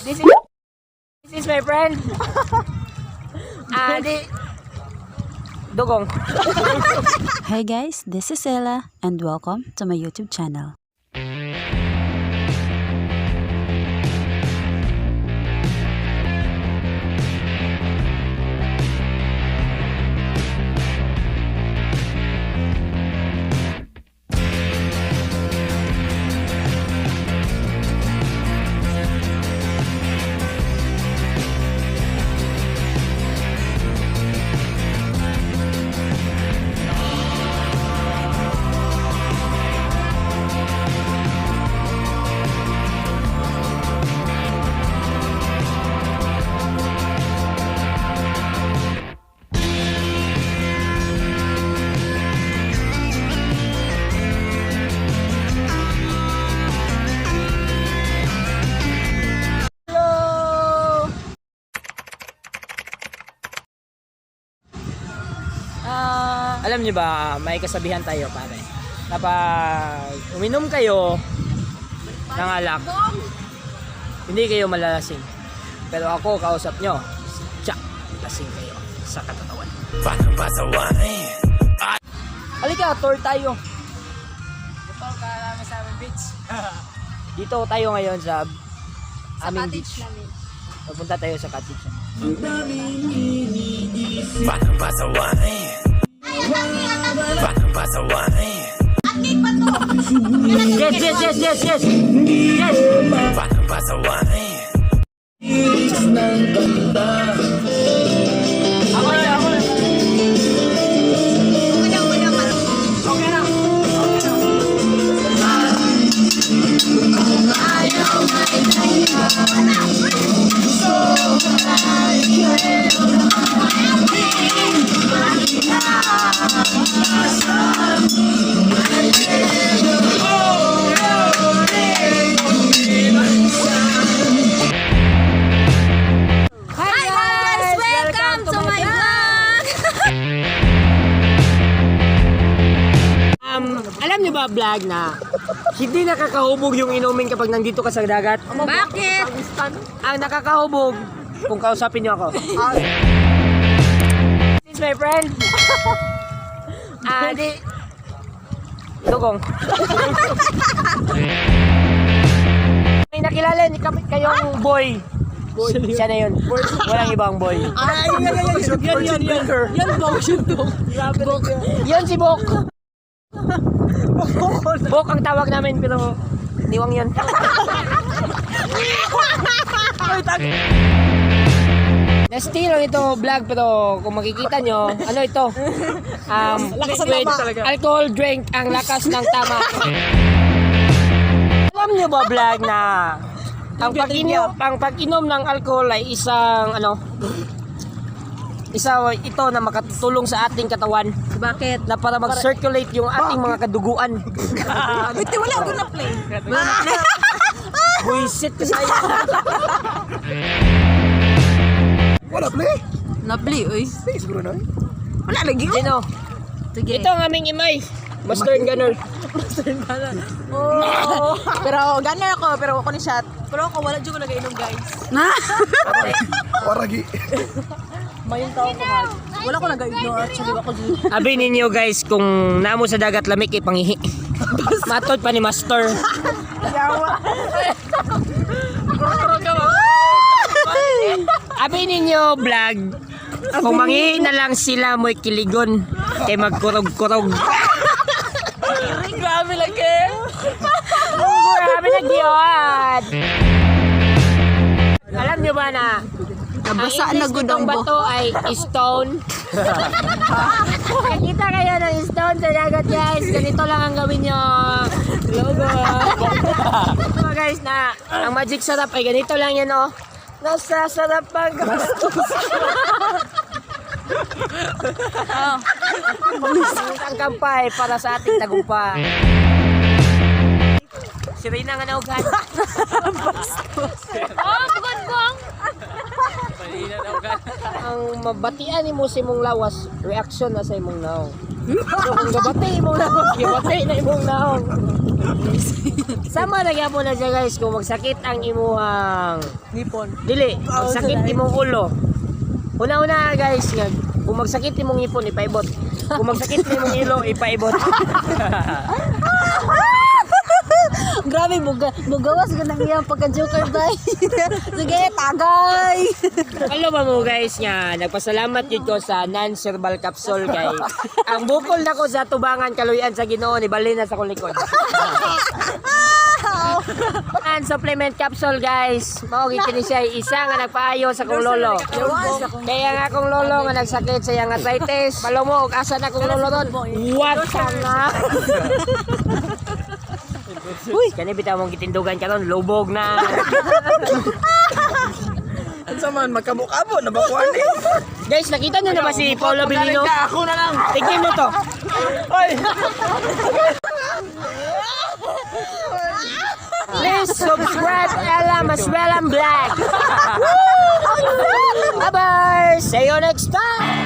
This is my friend. Di Dugong. Hi guys, this is Ella and welcome to my YouTube channel. Hello. Alam niyo ba, may kasabihan tayo, pare. Kapag uminom kayo ng alak, hindi kayo malalasing. Pero ako, kausap nyo, tsak, lasing kayo sa katawan. Halika, tour tayo. Tour ka namin sa aming beach. Dito tayo ngayon sa aming cottage beach. namin. Papunta tayo sa cottage. Yes! Yes! Ako na, ako na. Okay na. Okay na. Hi guys! Welcome to my vlog! Alam niyo ba, vlog, na hindi nakakahubog yung inumin kapag nandito ka sa dagat? Bakit? Ang nakakahubog, kung kausapin niyo ako. This is my friend. Di Dugong. May nakilala ni kami kayong boy. Siya na yun. Walang ibang boy. Ay, yan, yan, yan, yan, yan, yan. Yan, Bok, yun, Bok. Bok. Yun si Bok. Bok ang tawag namin, pero niwang yun. Nasty lang ito vlog, pero kung makikita nyo, ano ito? Lakas ng With tama talaga. alcohol drink ang lakas ng tama. Alam nyo ba, vlog, na ang pag-inom ng alcohol ay isang ano, isa ito na makatutulong sa ating katawan Bakit? na para mag-circulate yung ating mga kaduguan. Wait, wala ako na play. Buisit ka sa'yo. Wala play. Na-play, uy. Play siguro na. Wala lagi. Sino? Sige. Ito ang aming imay. Master and Gunner. Oh. Pero gunner ako, pero ako ni shot. Pero ako, wala dyan ko nag-inom, guys. Na? Waragi. Mayong tao ko, man. Wala ko nag-inom, actually. Ako dyan. Abi ninyo guys, kung namo sa dagat lamig, ipangihi. Matod pa ni Master. Abi ninyo vlog, kung mangihi na lang sila mo'y kiligon kay magkurog-kurog. Grabe lang, eh. Grabe na gyud. Alam nyo ba na ang Nabasa na English gud nitong ang buhok. bato ay stone? Nakita kayo ng stone sa dagat, guys. Ganito lang ang gawin nyo. Logo. Mga guys, na ang magic sarap ay ganito lang yan, oh. Nasa sarap ang bastos. Ang kampay para sa ating tagumpay. Si Reyna nga naugan. Oh, bukod bong! Ang mabatian nimo sa imong lawas, reaction na sa imong naong. So kung gabati imong lawas, gabati na imong naong. Sama na gyapon na siya, guys, kung magsakit ang imuhang Ngipon. dili, magsakit imong ulo. Una-una, guys, nga kung magsakit imong ngipon, ipaibot. Kung magsakit imong ilo, ipaibot. Grabe, bugawas ka nang iyang pagka-joker bay. Sige, tagay! Alam ba mo, guys, nga nagpasalamat yun ko sa non-herbal capsule kay ang bukol nako sa tubangan kaluyan sa Ginoo ni balhin na sa akong likod. Ang supplement capsule, guys. Mao gid kini siya isa nga nagpaayo sa akong lolo. Kaya nga akong lolo nga nagsakit sa iyang arthritis. Balo mo og asa na akong lolo ron. What ka nga? Uy, kani bitaw mong gitindugan karon lubog na. Unsa man magkabukabo na ba kuan ni? Guys, nakita niyo na ba si Paolo Bilino? Ako na lang. Tignan mo to. Oy. Please subscribe Ella Maswelam Black. Bye-bye. See you next time.